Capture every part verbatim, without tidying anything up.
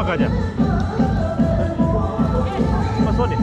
ཀ་ཅ། མ་སོ་ནི།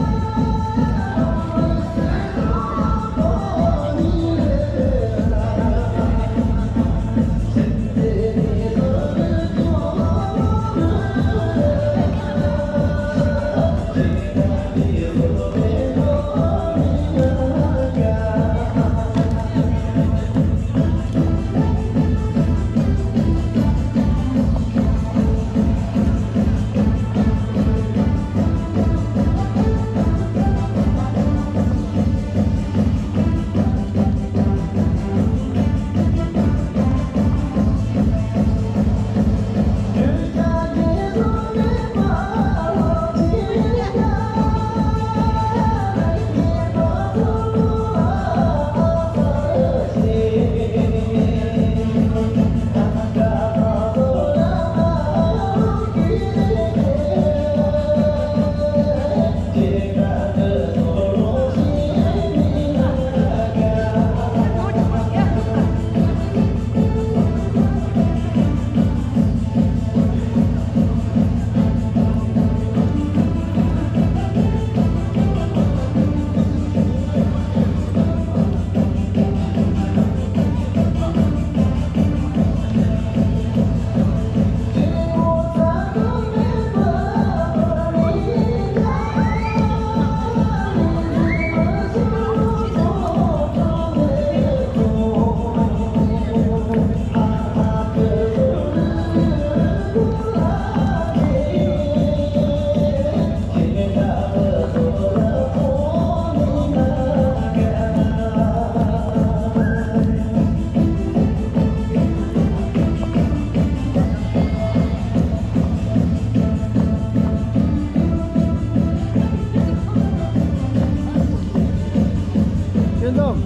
ཁྱེད་དམ།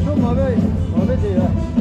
ཁྱོད་མ་བས་མ་བས་དེ་ཡ།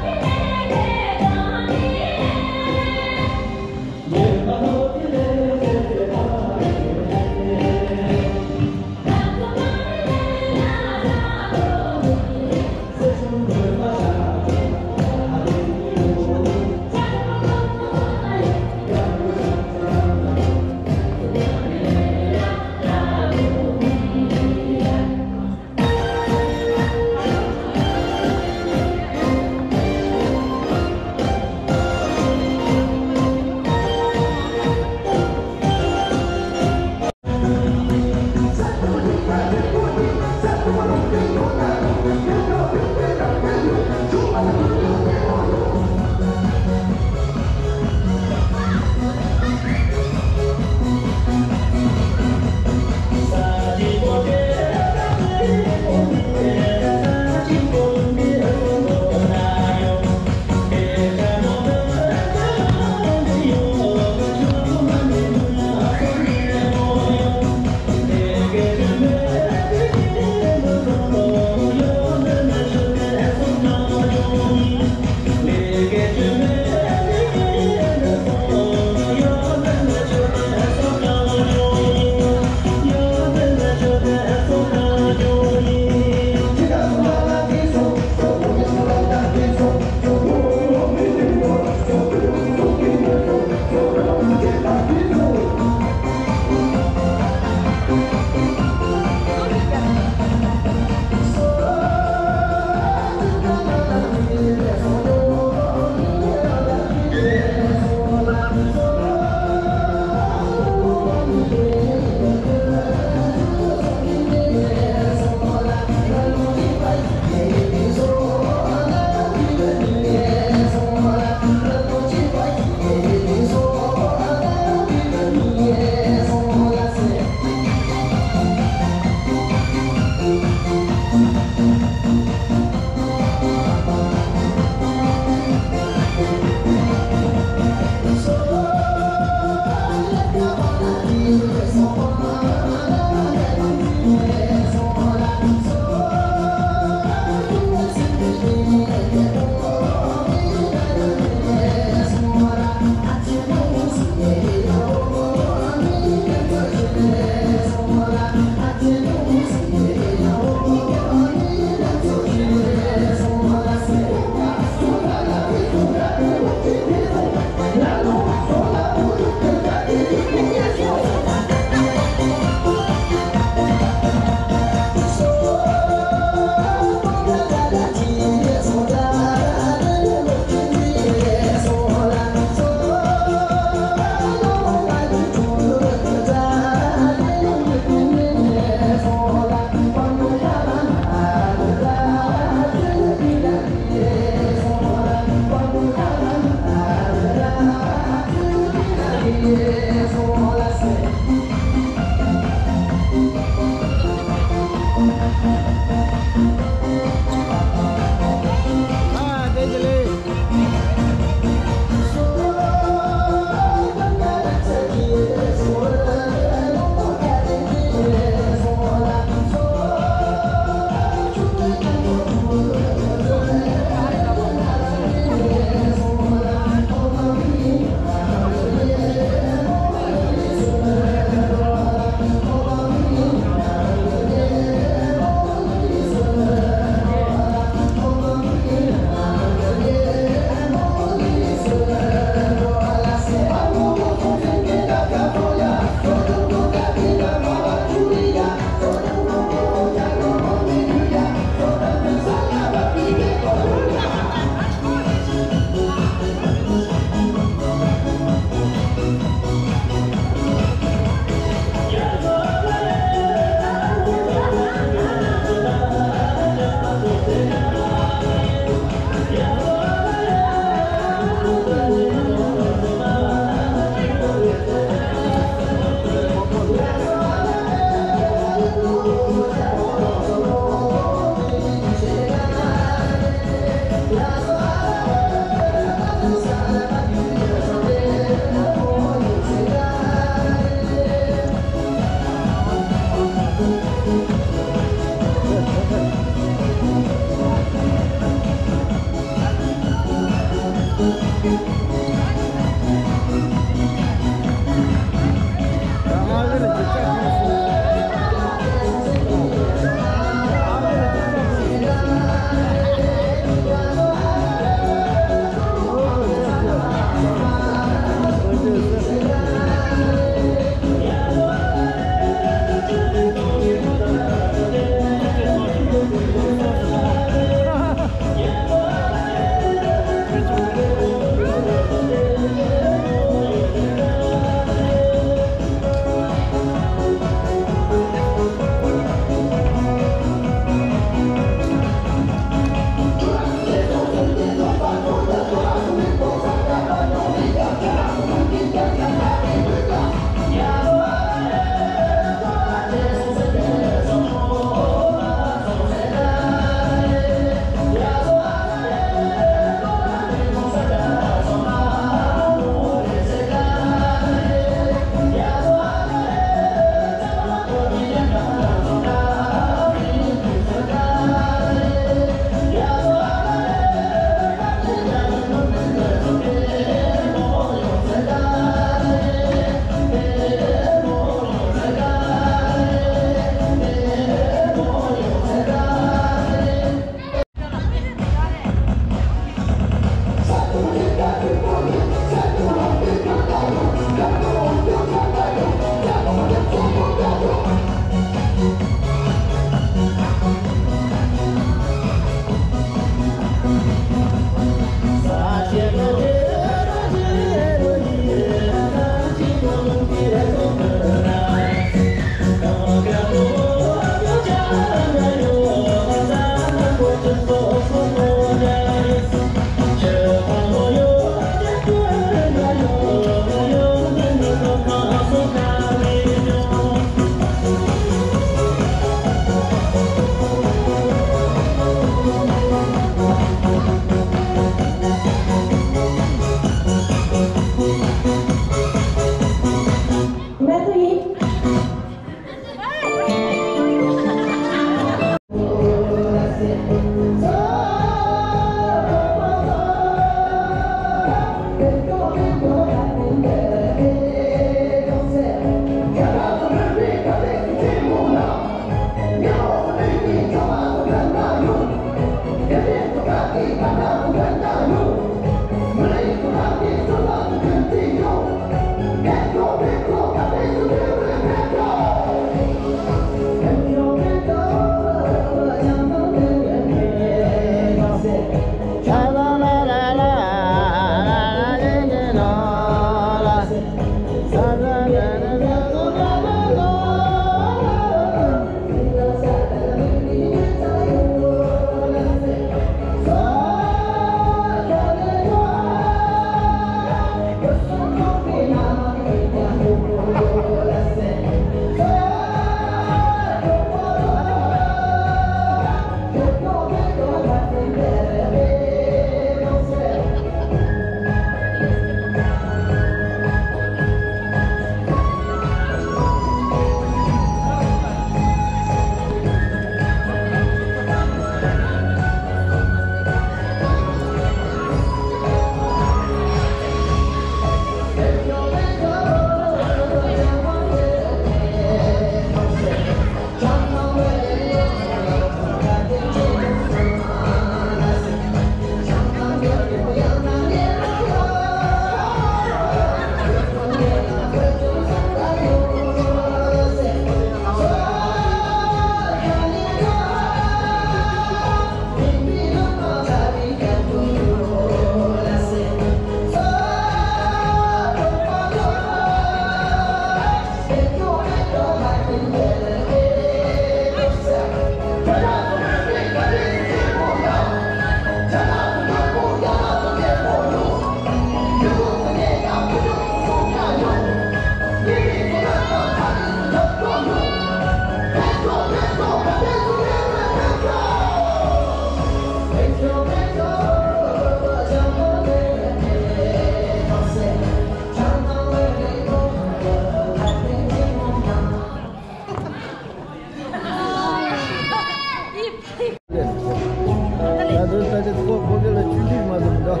ད་དུང་ད་ཆ་ཁོ་ཁོ་གེ་ལ་ཆུང་ཆུང་མ་ཟིན་འདུག་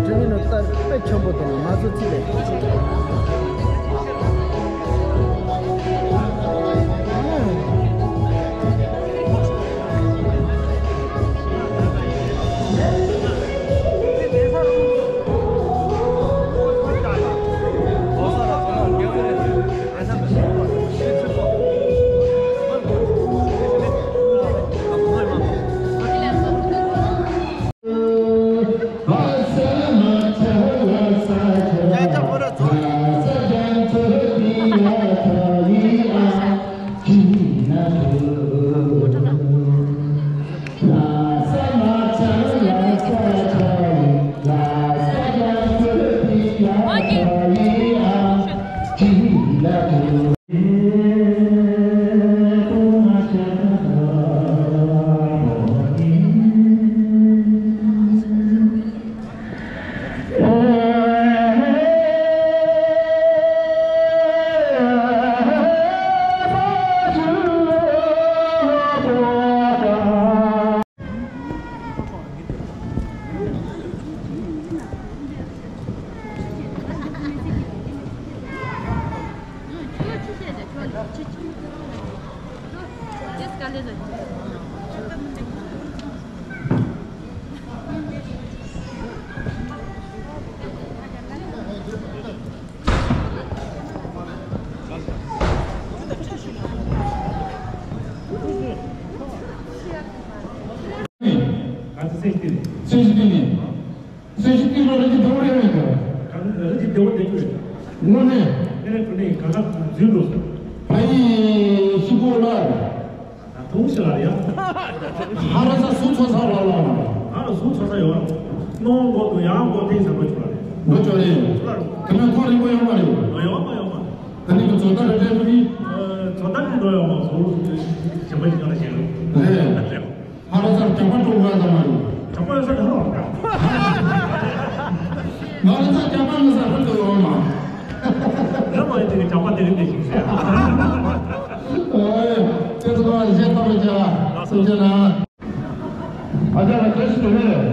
ཁྲིམས་ཡིག་ནང་ལྟར་དཔེ་འཁྱམ་པོ་དང་ང་ཚོ་ཚིག་ལས། ག་ཚོད་སེམས་ཤིག་སྟེར་ནས། སེམས་ཤིག་སྟེར་ནས། སེམས་ཤིག་སྟེར་ན་རི་ཆུ་བདེ་བོ་རེད་མེད་གི། ག་ཚོད་རི་ཆུ་བདེ་བོ་བསྡད་ཀྱི་རེད། དངོས་གནས། དེ་ནས་དྲུད་ནས་ག་ལ་འཛུལ་འགྲོ་སོང་། ཕ་ཡི་ཤི་གོ་ལ། ད་དུང་ཤི་ལ་རེད་ཡ། ཧ་ར་ས་སུ་ཚོ་ས་ལ་ལ། ང་ལ་སུ་ཚོ་ས་ཡོད། སྣང་མགོ་དུ་ཡང་མགོ་ཐེངས་ཟ་མ་བྱུང་བ་རེད། མགོ་ཅོ་རེད། དེ་ནས་ཐོ་རིང་པོ་ཡོང་བ་རེད། ཡོང་མ་ཡོང་མ། ད་ནི་གི་བཟོ་ལྟ་རེ་རེ་རེ། ཨ། བཟོ་ལྟ་རེ་འགྲོ་ཡོང་མ་བཟོ། གཞན་པ་ཞིག་ཡོང་ན་ཞེས་རེད། ཧ་ར་སར་རྒྱག་པ་འགྲོ་དགོས་ཙམ་མ་རེད། གྲོགས་པོ་ཡོད་ས་ད་རོགས། ང་རང་ཚོ་རྒྱག་པ་མི་ཟ་ཧུར་དུ་ཡོང་མ། རེད་མ་ཡིན་དེ་གི་གྲོགས་པ་དེ་རིང་དེ་ཞིག་ཟེར། ཨོའི། ཁྱེད་ཚོ་ལ་བཤད་ཐབས་མེད་ཀྱང་སེམས་ཅན་ན། ཨ་ཅག་ལ་བཀྲ་ཤིས་བདེ་ལེགས།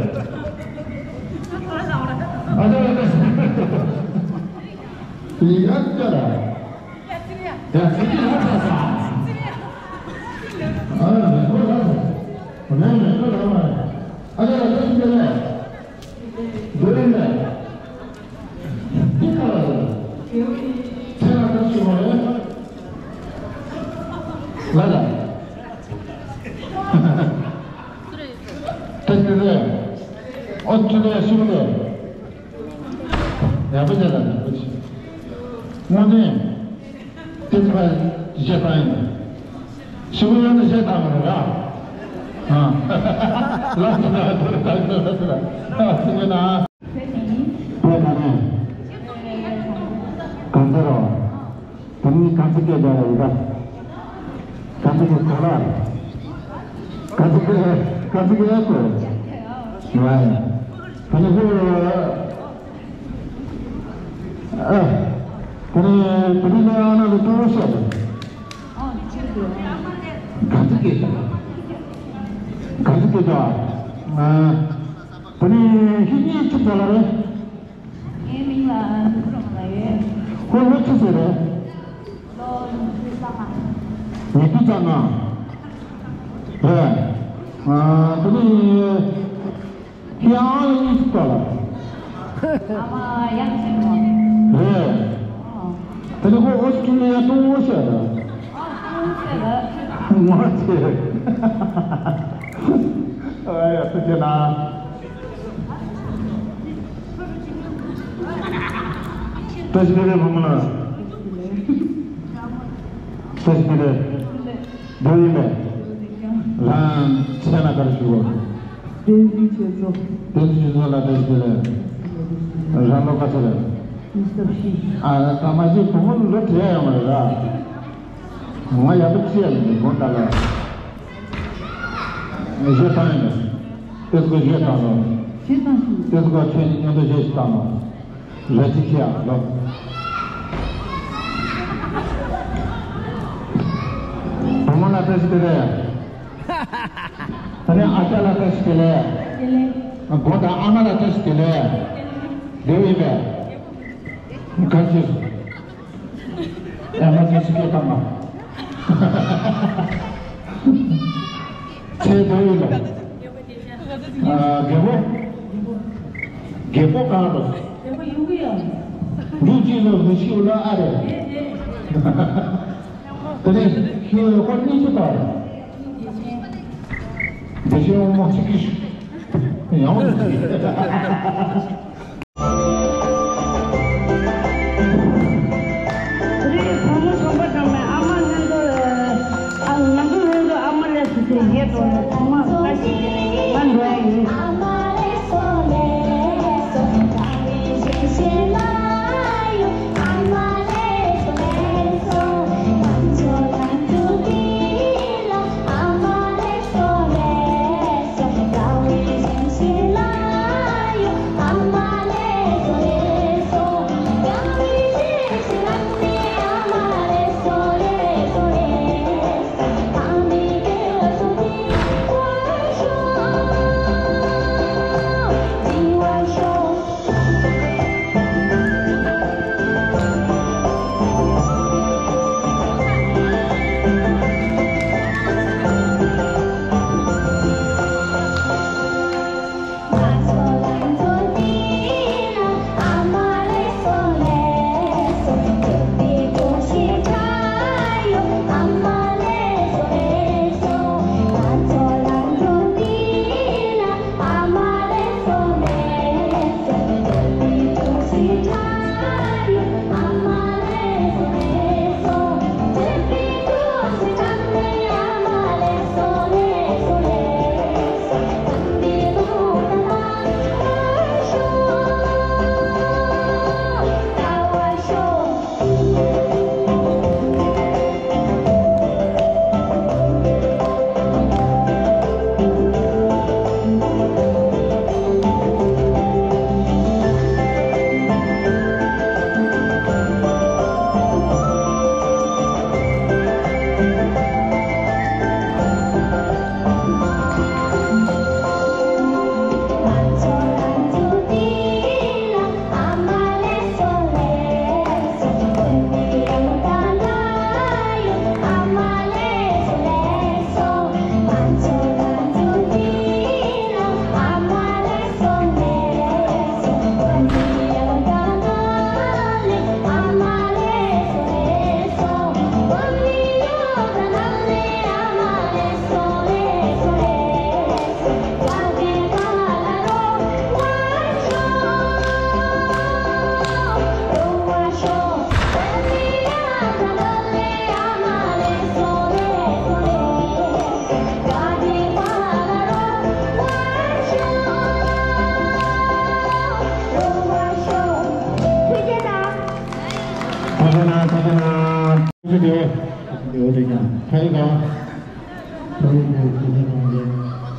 ཨ་ཅག་ལ་བཀྲ་ཤིས་བདེ་ལེགས། ཡ་ཅག་ལ། ཡ་ཚིག་གི་ལྷ་ས་ས། ཨ་མེ་ཁོ་ལྷ་ས། མེ་མེ་ཁོ་ལྷ་མ་རེད། ཨ་ཅག་ལ་བཀྲ་ཤིས་བདེ་ལེགས། བདེ་ལེགས། འདི་ག་ལ་རེད། ཚེ་ལ་བཀྲ་ཤིས་བ་རེད། ལ་ལ། ཏན་ཏན་རེད། ཨོ་ཏུ་རེད་སུ་རེད། ཡག་པོ་བྱས་ལ་ཡག་པོ་བྱས། དངོས་གནས། དེ་ཚོ་བཤད་སྟངས་ཡིན། ཞི་བ་ཡོད་ན་བཤད་སྟངས་མ་རེད་ར། ཨ། ལགས་སོ་ལགས་སོ་ལགས་སོ་ལགས་སོ་ལགས་སོ། ཨ། ཐུགས་རྗེ་གནང་། དེ་ནས་གང་ཟེར་རོ། དེ་ནས་གང་ཟེར་སྐད་རྒྱག་ཡ་ཡིན་ད། གང་ཟེར་སྐད་གོ་ལ། གང་ཟེར་སྐད་གང་ཟེར་སྐད་ཡ་གོ། ཡ་ཡ། དེ་ནས་ཧུ། ཨ། དེ་ནས་བུ་ཕྲུག་ལ་ཨ་ན་གི་ཏུ་ཤ་དང་། ག་ཚོད་སྐད་ཆ། ག་ཚོད་སྐད་ཆ། ཨ། དེ་ནས་ཁྱེད་གཉིས་ཆུ་ཚོད་ལ་རེད། ངའི་མིང་ལ་ནུ་རོང་ལ་ཡོད། ཁོ་ལོ་ཆུ་ཚོད་རེད། ལོ་ཉི་ཤུ་རྩ་ལྔ། ཉི་ཤུ་རྩ་ལྔ། རེད། ཨ། དེ་ནས། ཁྱེད་ཨ་ལ་གཉིས་ཚུགས་པ་ལ། ཨ་མ་ཡང་ཆེན་མོ། རེད། ཨ། དེ་ནི་ཁོ་ཨོ་སི་ཀྲི་ལི་ཡ་ཏོང་ཧོ་ཤ་ར། ཨ་ཏོང་ཧོ་ཤ་ར། ང་ཚེ། ཨ་ཡ་ཐུགས་རྗེ་གནང་། བཀྲ་ཤིས་བདེ་ལེགས་བུ་མོ་ལ། བཀྲ་ཤིས་བདེ་ལེགས། འགྲོ་ཡིན་པས། རང་མཚན་ལ་བཀྲ་ཤིས་བདེ་ལེགས། བསྟན་འཛིན་ཆོས་མཚོ། བསྟན་འཛིན་ཆོས་མཚོ་ལ་བཀྲ་ཤིས་བདེ་ལེགས། རང་ལོ་ག་ཚོད་རེད། ཉི་ཤུ་རྩ་བཞི། ཨ་ད་མ་གཞི་བུ་མོ་ལོ་བགྲེས་ཡོང་བ་རེད་ར། ང་ཡག་པོ་ཅི་ཡང་མི་འདུག་དགོངས་དག་ལ། ངས་བཤད་སྟངས་ཡིན་པས། ཏེ་སྐོར་བཤད་སྟངས་ལོ། བཤད་སྟངས་ཤིག་ཏེ་སྐོར་ཁྱོད་ཉིད་མཉམ་དུ་བཤད་ཤིག་བཏང་ལོ། ར་ཅི་ཁྱི་ཡག་ལོ། བུ་མོ་ལ་བཀྲ་ཤིས་བདེ་ལེགས། ད་ནི་ཨ་ཅག་ལ་བཀྲ་ཤིས་བདེ་ལེགས། དགོངས་དག་ཨ་མ་ལ་བཀྲ་ཤིས་བདེ་ལེགས། བདེ་པོ་ཡིན་པས། ག་ཅི། ཨ་མ་བཀྲ་ཤིས་བདེ་ལེགས་བཏང་ང་། ཚེ་བདེ་པོ་ཡིན་པས། ཨ་རྒད་པོ། རྒད་པོ་གང་རེད། རྒད་པོ་ཡོང་གི་ཡོད། འདི་ཅི་ལ་མི་ཤི་ལ་ཨ་རེད། དེ་ནས་ཤི་ལ་ཁོ་གཉིས་ཤི་ད་རེད། བདེ་ཆེན་དབང་མོ་གཅིག་གིས་ཡང་། རེད། བུ་མོ་གཞོན་པ་ཚང་མས་ཨ་མ་ལྷན་དུ། ཨ། ང་ཚོ་ལྷན་དུ་ཨ་མ་ལགས་སུ་དེ་ཡེ་དོ་ཚང་མ་བཀྲ་ཤིས་བདེ་ལེགས་ང་འགྲོ་ཡ་ཡིན།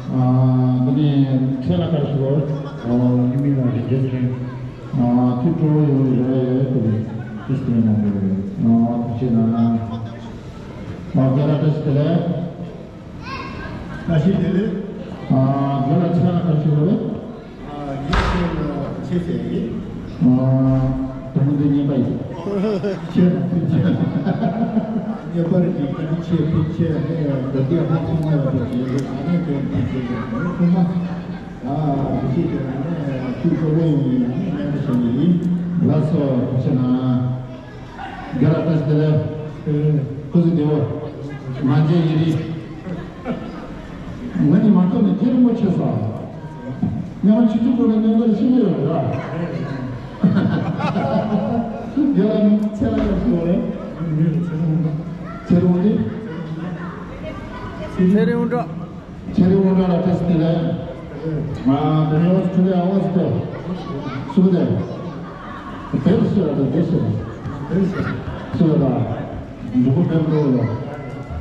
ཨ། འདི་ནི་ཁྱེད་ལ་བཀྲ་ཤིས་ལོ། ཨ། ཡིན་མིན་ལ་རེ་འདོད་ཅན། ཨ། ཐུགས་སྤྲོ་བོ་ཡོད་རེད་དུ་ཅི་སྟོན་གནང་དགོས་རེད། ཨ། ཐུགས་རྗེ་གནང་། ཨ། རྒན་ལགས་བཀྲ་ཤིས་བདེ་ལེགས། བཀྲ་ཤིས་བདེ་ལེགས། ཨ། རྒན་ལགས་ཁྱེད་ལ་བཀྲ་ཤིས་ལོ་རེད། ཨ། ངས་ཁྱེད་ལ་ཆེ་ཟེར་ཡིན། ཨ། དུང་འདི་རྙེད་པ་ཡིན། ཆེ་ཆེ། ངས་པར་གྱི་ཀ་ནི་ཆེ་ཕུ་ཆེ་ནས་རྡོ་རྗེ་ཧ་ཐུང་ང་ཡོད་པ་ཞིག་ཡོད། ཨ་ནི་དེ་ཕུ་ཆེ་ཡོད། ཨ་ནི་ཁོ་མ། ཨ། ཕུ་ཆེ་དེ་ཨ་ནི་ཐུགས་སྤྲོ་པོ་ཡོང་ཡིན། ཨ་ནི་ལན་པ་ཞིག་ཡིན། ལགས་སོ། ཐུགས་རྗེ་གནང་། རྒན་ལགས་བཀྲ་ཤིས་བདེ་ལེགས། སྐུ་གཟུགས་བདེ་པོ། མ་མཇལ་ཡུན་རིང་། ང་གཉིས་མ་ཐུག་ནས་ཐེངས་རིང་པོ་ཆགས་སོང་། མཉམ་ཆུང་ཆུང་སྒང་ནས་མཉམ་དུ་ཤི་ནི་ཡོད་རེད་ར། རྒན་ལགས་ཚེ་ལ་ཡག་ཤོས་རེད། ཚེ་རིང་པོ། ཚེ་རིང་དབང་གྲགས། ཚེ་རིང་དབང་གྲགས་ལགས་བཀྲ་ཤིས་བདེ་ལེགས། ང་དེ་ནས་འོ་ཚུ་ལས་ཨ་བ་སི་ཏེ་སུ་དེ་བེར་སུ་ཡ་དང་བེར་སུ་སུ་ཡ་དང་འབྲུག་པ་བེམ་རོ་ལ་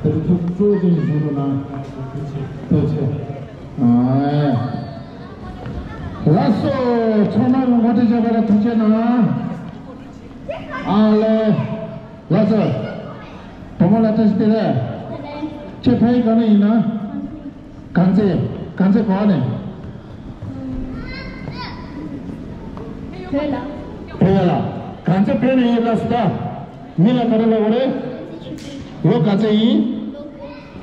དེར་ཐུག་གཙོ་ཅན་ཞུ་རུ་ན་ཐུག་ཆེ། ཨ་ལགས་སོ། ཚང་མ་ལ་ངོ་སྤྲོད་བྱས་པ་ལ་ཐུགས་རྗེ་གནང་། ཨ་ལེ། ལགས་སོ། བུ་མོ་ལ་བཀྲ་ཤིས་བདེ་ལེགས། ཁྱེད་ཕ་ཡུལ་ག་ནས་ཡིན་ན། གངས་རྩེ། གངས་རྩེ་ག་ནས། བོད་ལ། བོད་ལ། གངས་རྩེ་བོད་ནས་ཡིན་ལགས་སོ་ད། མིང་ལ་ག་རེ་ལབ་དགོས་རེད། ལོ་ག་ཚོད་ཡིན།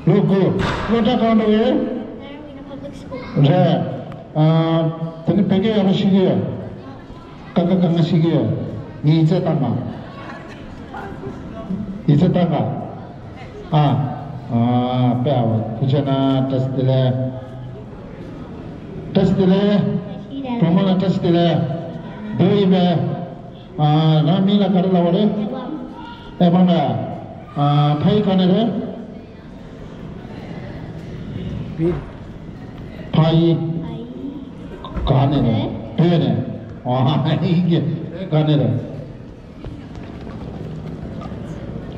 ལོ་དགུ། སློབ་གྲྭ་གང་འགྲོ་ཡོད། རེད། ཨ། དེ་ནི་བོད་སྐད་ཡག་པོ་ཤེས་ཀྱི་ཡོད། ཀ་ཁ་ག་ང་ཤེས་ཀྱི་ཡོད། ངས་ཡིག་ཚད་བཏང་ག་ཡིག་ཚད་བཏང་ག་ཨ། ཨ། དཔེ་ཨ་བ་ཐུགས་རྗེ་གནང་། བཀྲ་ཤིས་བདེ་ལེགས། བཀྲ་ཤིས་བདེ་ལེགས། བུ་མོ་ལ་བཀྲ་ཤིས་བདེ་ལེགས། བོད་ཡིན་པས། ཨ། རང་མིང་ལ་ག་རེ་ལབ་པ་རེད། ཨེ་མ་ན། ཨ། ཕ་ཡུལ་ག་ནས་རེད། ཕ་ཡུལ་ག་ནས་རེད། བོད་ནས། ཨ། ཡིན་གྱི་ག་ནས་རེད།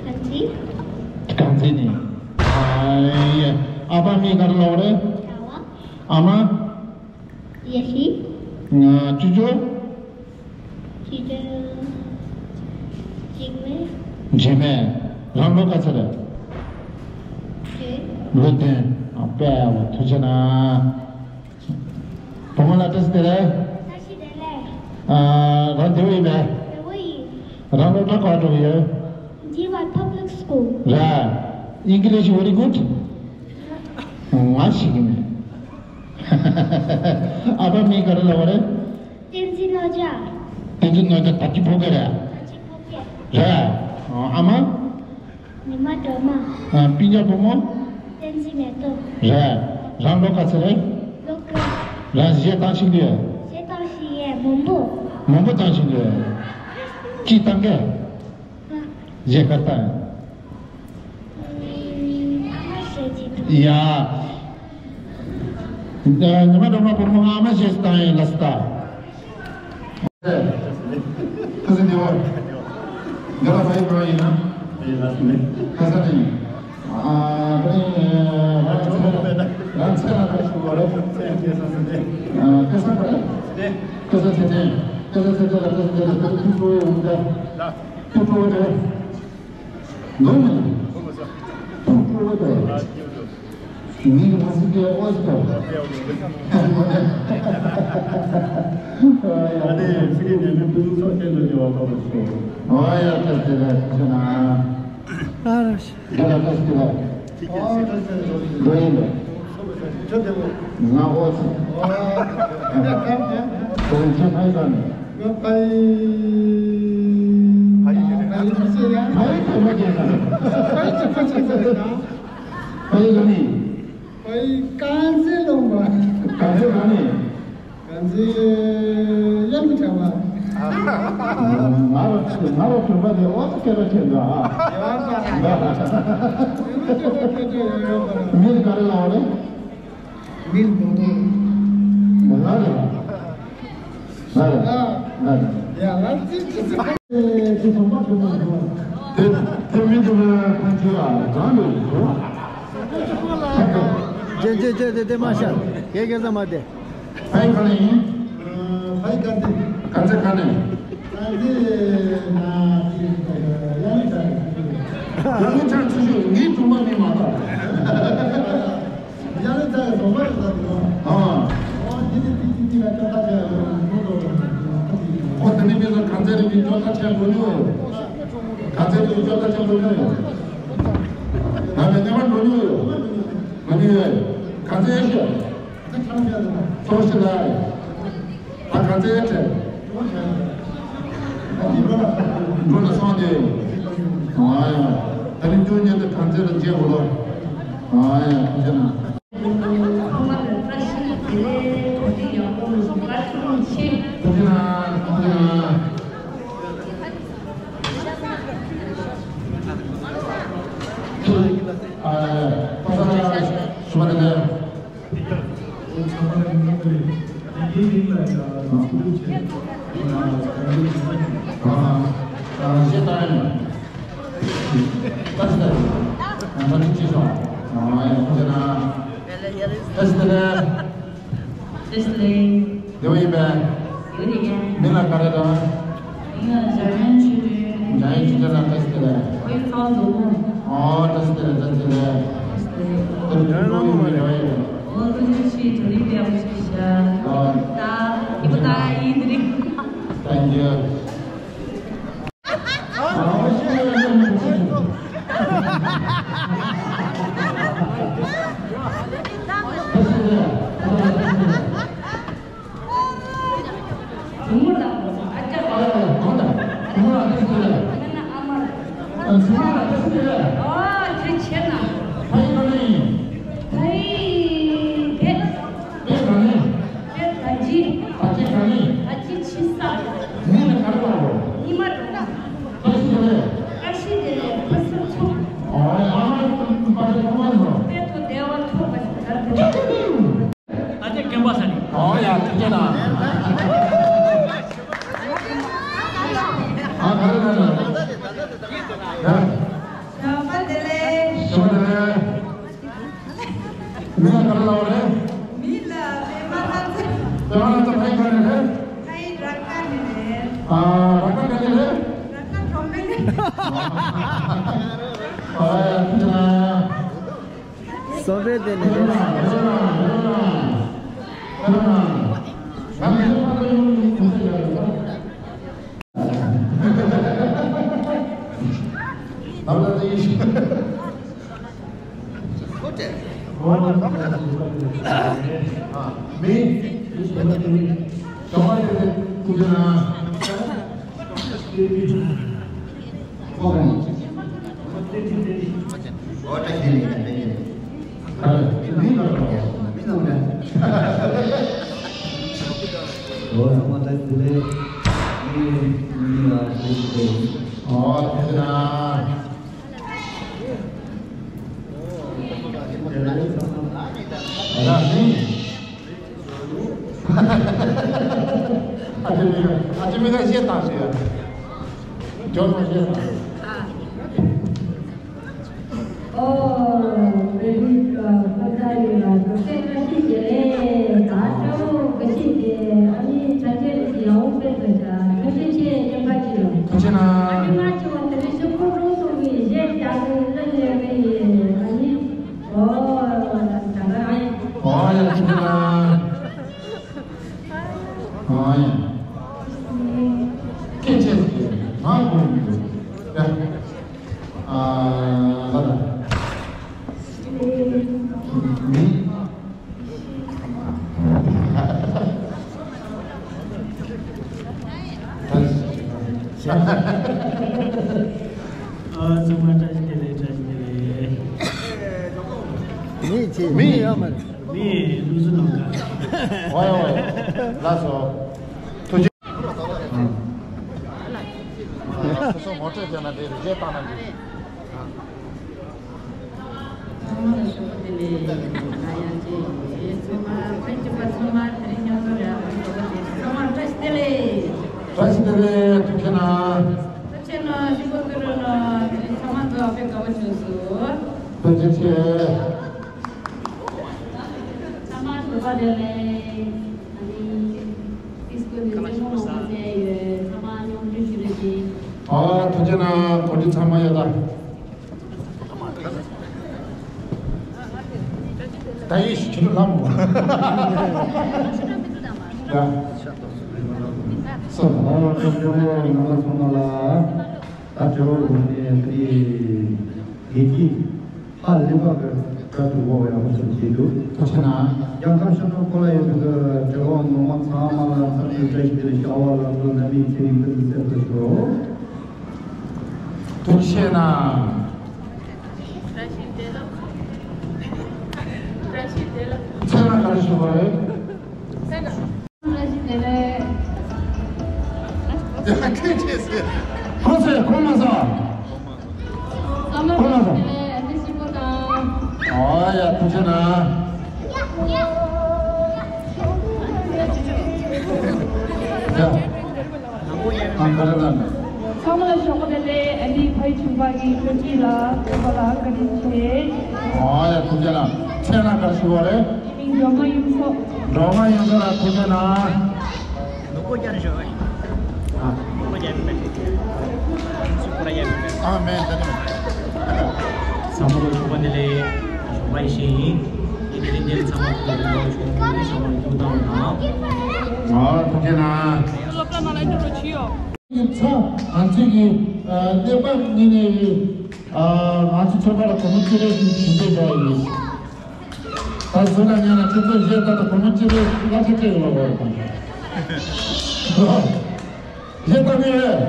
གངས་རྩེ། གངས་རྩེ་ནས། ཨ། ཡ། ཨ་ཕ་མིང་ག་རེ་ལབ་པ་རེད། ཨ་མ། ཡེ་ཤེས། ང་། ཅོ་ཅོ། ཅོ་ཅོ། འཇིགས་མེད། འཇིགས་མེད། རང་ལོ་ག་ཚོད་རེད། བདུན། ལོ་བདུན། ཨ། དཔེ་ཡག་པོ་ཐུགས་རྗེ་གནང་། བུ་མོ་ལ་བཀྲ་ཤིས་བདེ་ལེགས། བཀྲ་ཤིས་བདེ་ལེགས། ཨ། རང་བདེ་པོ་ཡིན་པས། བདེ་པོ་ཡིན། རང་སློབ་གྲྭ་ག་འགྲོ་གི་ཡོད། འཇིགས་མེད་Public School། རེད། English very good། ང་ཤེས་ཀྱི་མེད། ཨ་ཕ་མིང་ག་རེ་ལབ་པ་རེད། བསྟན་འཛིན་ནོར་བརྒྱ། བསྟན་འཛིན་ནོར་བརྒྱ་ད་ཅི་ཕོ་སྐད་རེད། ད་ཅི་ཕོ་སྐད། རེད། ཨ་མ། ཉི་མ་སྒྲོལ་མ། ཨ། སྤུན་ཀྱག་བུ་མོ། བསྟན་འཛིན་མེ་ཏོག། རེད། རང་ལོ་ག་ཚོད་རེད། ལོ་དགུ། རང་གཞས་བཏང་ཤེས་ཀྱི་ཡོད། གཞས་བཏང་ཤེས་ཡོད། མང་པོ། མང་པོ་བཏང་ཤེས་ཀྱི་ཡོད། ཅི་བཏང་གས། ཨ། གཞས་ག་བཏང་། ཨ་མ་གཞས་ཅིག་བཏང་། ཡ། ཉི་མ་སྒྲོལ་མ་བུ་མོ་ཨ་མ་གཞས་བཏང་ཡིན་ལ་སྟ། ཁ་སང་དེ་བར། ང་ལ་ཕ་ཡུལ་གང་ཡིན་ན། ཁ་སང་དེ་ཡིན། ཨ། དེ་ནི་རང་ཚེ་རང་ཚེ་རང་ཁ་ཤུ་བ་རེད། ཁ་སང་དེ། ཁ་སང་ཚེ་ཚེ། ཁ་སང་ཚེ་ཚེ་ལ་ཁ་སང་ཚེ་ལ་ཁ་ཐུག་འགྲོ་ཡོང་ད། ཐུག་འགྲོ་ཡོང་ད། ནོར་མི་འདུག་ཐུག་འགྲོ་ཡོང་ད། མིག་མ་སི་ཏེ་ཨོ་སི་ཏོ། ཨ་ནི་ཕི་ནས་ནི་ཕུ་ཚོགས་ཆེན་དུ་བྱེད་པ་ཁོ་རུ་ཞུ། ཨོ་ཡ་ཏེ་ཏེ་ར་ཏེ་ན། ཨ་ར་ཤ། དེ་ལ་ཏེ་ཏེ་ར། འགྲོ་ཡིན་ལ། ང་ཨོ་སི། ཁོ་རང་ཆེ་ཕ་ཡི་ག་ནས། ང་ཕ་ཡི། ཕ་ཡི་ཕ་ཡི་ཕ་ཡི་ཕ་ཡི་ཕ་ཡི་ཕ་ཡི་ཕ་ཡི་ཕ་ཡི་ཕ་ཡི། ཨོའི་རྐང་རྩེད་ལུང་པ། རྐང་རྩེད་ག་ནས། རྐང་རྩེད་གཡང་གྲགས་པ། ང་རོ་ང་རོ་གྲུབ་པ་དེ་ཨོ་ཙི་སྐད་གྲགས་ཆེན་འདུག་ཨ། ཡོད་པ། མིང་ག་རེ་ལབ་རེད། མིང་མོ་མོ། མོ་ལ་རེད། ལ་རེད། ལ་རེད། ཡ་ལ་ཙི་ཙི་ཙི། དེ་དེ་མི་འདུག་ན་ཁོང་ཚོས་ཨ་རང་ལ་འགྲོ། ཅེ་ཅེ་ཅེ་དེ་དེ་མ་ཤར། ཡ་གེ་ས་མ་དེ། ཕ་ཡི་ག་ནས་ཡིན། ཕ་ཡི་ག་ནས། ག་ཚོད་ག་ནས། ག་ཚོད་ན་ཡ་ལི་ཅང་། ཡ་ལི་ཅང་ཚུལ་ཤུགས་ངའི་གྲོང་པ་མིན་མ་གཏོགས། ཡ་ལི་ཅང་གྲོང་པ་རེད་ད་དེ་ནོ། ཨ། ཨོ་དེ་དེ་དེ་དེ་དེ་ལ་ཅོ་ཁ་ཆེ་ཡ་ཡོད་ནོ་དོ། ཨོ་དེ་ནི་མི་ཚོ་ག་ཚོད་རེད་མི་ཅོ་ཁ་ཆེ་འགྲོ་མྱོང་ཡོད། ག་ཚོད་དུ་ཅོ་ཁ་ཆེ་འགྲོ་མྱོང་ཡོད། ང་ལ་ཉམས་འགྲོ་མྱོང་ཡོད། འགྲོ་མྱོང་ཡོད། ག་ཚོད་ཡོད་ཤོད། ཚོགས་ཤིག་ལ། ད་ག་ཚོད་ཡོད་དྲན། འགྲོ་ལ་སོང་སྟེ། ཨ་ཡ། ད་རིང་སྐྱོན་ཉེན་དུ་ག་ཚོད་ལ་མཇལ་དགོས་ལོ། ཨ་ཡ། ཐུགས་རྗེ་གནང་། ཚང་མ་ལ་བཀྲ་ཤིས་བདེ་ལེགས། གོ་སྒྲིག་ཡག་པོ་བཀའ་དྲིན་ཆེ། ཐུགས་རྗེ་གནང་། ཐུགས་རྗེ་གནང་། ཨ་ཡ། ཕ་ས། བདེ་པོ་ཡིན་པས། ཡོད་རེད། མིང་ལ་ག་རེ་དང་། མིང་ལ་འཇམ་དབྱངས་ཆོས་སྒྲོན། འཇམ་དབྱངས་ཆོས་སྒྲོན་ལགས་བཀྲ་ཤིས་བདེ་ལེགས། ཨོ་ཡིན་ཚང་འཛོམས་པོ། ཨོ་བཀྲ་ཤིས་བདེ་ལེགས། བཀྲ་ཤིས་བདེ་ལེགས། བཀྲ་ཤིས་བདེ་ལེགས། དེ་རིང་ལོ་ཡོད་མེད་ཡོད་ཡོད། ཨོ་ལོ་རྒྱུས་ཆེ་དེ་རིང་དཔེ་ཡག་པོ་ཞིག་བྱ། ཨོ། ད་ཁྱེད་པོ་ད་ཡིན་དེ་རིང་། Thank you། དཔེ་ག་ནས། ད་ཅི་ག་ནས། ད་ཅི་ཕྱི་ས། མིང་ལ་ག་རེ་ལབ་རོ། ཉི་མ་འགྲོ་ན། བཀྲ་ཤིས་བདེ་ལེགས། བཀྲ་ཤིས་བདེ་ལེགས། ཕུན་སུམ་ཚོགས། ཨོ་ཡ། ཨ་མ་པ་ཏི་ཁོ་མ་ནོ། དཔལ་དུ་བདེ་བ་འཕྲོག་པ་ཞིག་གར་དུ། ད་ཅི་རྒན་པ་ས་ནི། ཨོ་ཡ། ཐུགས་རྗེ་གནང་། ཨ་ག་རེ་ལབ་རོ། ཡ། ཞོགས་པ་བདེ་ལེགས། ཞོགས་པ་བདེ་ལེགས། མིང་ལ་ག་རེ་ལབ་པ་རེད། མིང་ལ་པདྨ་ལྷ་མཛེས། པདྨ་ལྷ་མཛེས་ཕ་ཡུལ་ག་རེ་རེད། ཕ་ཡུལ་ར་ཁ་ནས་རེད། ཨ། ར་ཁ་ག་ནས་རེད། ར་ཁ་གྲོང་པ་ནས། ཨ། ཐུགས་རྗེ་གནང་། སོ་པའི་དེ་ནས་རེད། ཨོ། ཐུགས་རྗེ་གནང་། ཨ་ཅེ་མི་ཁ་ཨ་ཅེ་མི་ཁ་བཤད་སྟངས་ཤིག་ཡ། ཇོ་མོ་བཤད་སྟངས། ཨོ། བོད་རིགས་སྤུན་ཟླ་ཡོངས་ལ་སྐུ་ཚེ་བཀྲ་ཤིས་བདེ་ལེགས། ད་སྤྲོ་བོ་དགའ་སྐྱིད་དེ་ཨ་ནི་ད་ཁྱེད་རིགས་ཀྱི་ཡང་དཔེ་ཚོ་བྱ་ཐུགས་རྗེ་ཆེ་སྐྱེན་པ་ཅི་ལ། ཐུགས་རྗེ་གནང་། ཨ་ནི་ང་ཅི་བ་དེ་རིང་ཤོག་ཁོ་ཀྲོང་སོང་གི་གཞས་རྒྱག་གི་ལ་ལས་གི་ཡི་ཨ་ནི་ཨོ་ད་ག་རང་ཡིན། ཨོ་ཡ་ཐུགས་རྗེ་གནང་། ཨོ་ཡ། སྐད་ཆ་ཞིག་ང་དགོངས་འདུག་ཡ། ཨ་ལ་ལ། མི། ཨ་ཚང་མ་བཀྲ་ཤིས་བདེ་ལེགས། བཀྲ་ཤིས་བདེ་ལེགས། མི་ཅི་མི་ཡོད་མ་རེད། མི་ལུས་སུ་ནང་ག་ཝའི་ཝའི། ལགས་སོ། ཐུགས་རྗེ། སོ་སོ་ངོ་སྤྲོད་བྱས་ན་འདི་རེ་རྗེས་བཏང་ན་འདི། ཚང་མ་ལ་ཞོགས་པ་བདེ་ལེགས། ང་ཡང་ཅེ་ཡིན། ཚང་མ་ཕན་གྱི་པ་ཚང་མ་དེ་རིང་མཉམ་དུ་རེད། ཨ་ཞོགས་པ་བདེ་ལེགས། ཚང་མ་བཀྲ་ཤིས་བདེ་ལེགས། བཀྲ་ཤིས་བདེ་ལེགས། ཐུགས་རྗེ་གནང་། ཐུགས་རྗེ་གནང་། ཞིག་པོ་ཀུན་རོ་ནོ། དེ་རིང་ཚང་མ་འདུ་བ་དཔེ་དགའ་བོ་བྱུང་སོང་། ཐུགས་རྗེ་ཆེ། ཚང་མ་ཞོགས་པ་བདེ་ལེགས། ཨ་ནི་ཨིས་ཀུལ་ནས་རྩེད་མོ་ལོག་པ་བཙལ་ཡོད། ཚང་མ་མཉམ་འབྲེལ་ཞུ་རེ་བྱེད། ཨ་ཐུགས་རྗེ་གནང་། གོ་སྒྲིག་ཚང་མ་ཡོད་ད། ད་ཡིན་ཞིག་ཁྱེད་ལམ་མོ། ཡ། སོ། ཨོ་ཐུགས་རྗེ་ཆེ། རྣམ་པ་ཚང་མ་ལ་ད་དྲི་བ་དགོངས་ནས་དེ་ཡིན་གྱི། ཨ་ལི་བ་གི་བཀའ་དྲིན་འོག་ཡག་པོ་ཞིག་བྱས་འདུག་ཐུགས་རྗེ་གནང་། རྒྱལ་ཁབ་ཕྱི་ནང་གོ་ལ་ཡོད་པའི་དྲི་བ་ངོ་མ་ཚང་མ་ལ་འཚམས་འདྲི་བཀྲ་ཤིས་བདེ་ལེགས། ཤ་བ་ལགས་ཚོ་རྣམ་པའི་ཚེ་རིང་ཐུགས་སུ་གསལ་དུ་ཞོག་ཐུགས་རྗེ་གནང་། བཀྲ་ཤིས་བདེ་ལེགས། བཀྲ་ཤིས་བདེ་ལེགས། ཚེ་རིང་ག་རེ་ཞུ་བ་རེད། བཀྲ་ཤིས་བདེ་ལེགས། ཁོ་ཚོས་ཁོང་མ་ཟ། ཁོང་མ་ཟ། ཨོ་ཡ། ཐུགས་རྗེ་གནང་ པ་ཡི་བཀའ་དྲིན་ལ་ཐོས་པ་ལ་བཀའ་དྲིན་ཆེ། ཨོ་ཡ། ཐུགས་རྗེ་གནང་། མཚན་ལ་ག་རེ་ཞུ་བ་རེད། ངའི་མིང་སྒྲོལ་མ་གཡུ་མཚོ། སྒྲོལ་མ་གཡུ་མཚོ་ལགས་ཐུགས་རྗེ་གནང་། ཨ་མེན། ད་ནི་ཚང་མ་ལ་ཞུ་བ་འདི་ལས་ཞུ་བ་ཡི་ཤེས་ཡིན། ཡིན་དེ་རིང་འདིར་ཚང་མ་ཐུགས་རྗེ་གནང་། ཚང་མ་ལ་ཐུགས་རྗེ་གནང་། ཨོ་ཐུགས་རྗེ་གནང་། སློབ་གྲྭ་ནང་ལ་འགྲོ་རོགས་བྱེད་ཡོད། ཡིན་ཙང་ང་ཚོས་ཀྱི་གནས་བབ་གཉིས་ནས་ང་ཚོ་ཚོགས་པ་ལ་སྒོར་མོ་གཅིག་རེ་ཞིག་ཞུ་འདོད་བྱུང་ཡོད། ད་གཟུགས་ལ་ཉལ་ན་ཁྱེད་ཚོས་བཞེས་ད་ལྟ་སྒོར་མོ་གཅིག་རེ་གླ་ཆ་སྤྲད་ཡོད་པ་རེད་དང་། བཞེས་ད་ངས།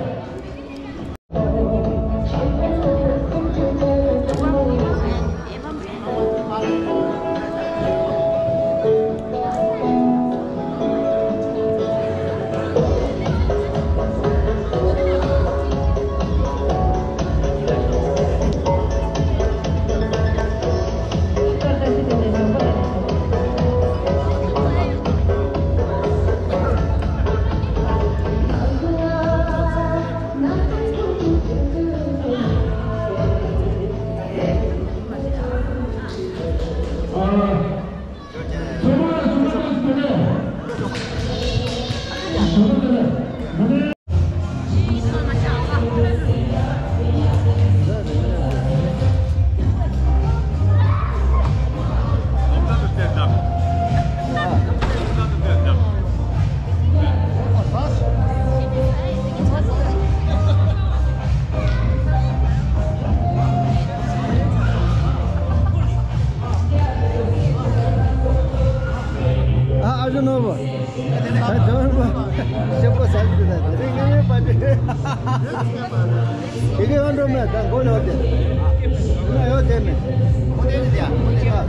ཨ་ཨ་ཞོ་ནོར་བུ། ད་ཇོན་བུ་ཞེ་པོ་ཟ་གི་འདུག་ད་དེ་རིང་ངའི་པ་ཏི། དེ་གའི་ཨ་འགྲོ་མེད་ད་མགོ་ལོག་དེ། ན་ཡོད་དེ་མེད། ཨ།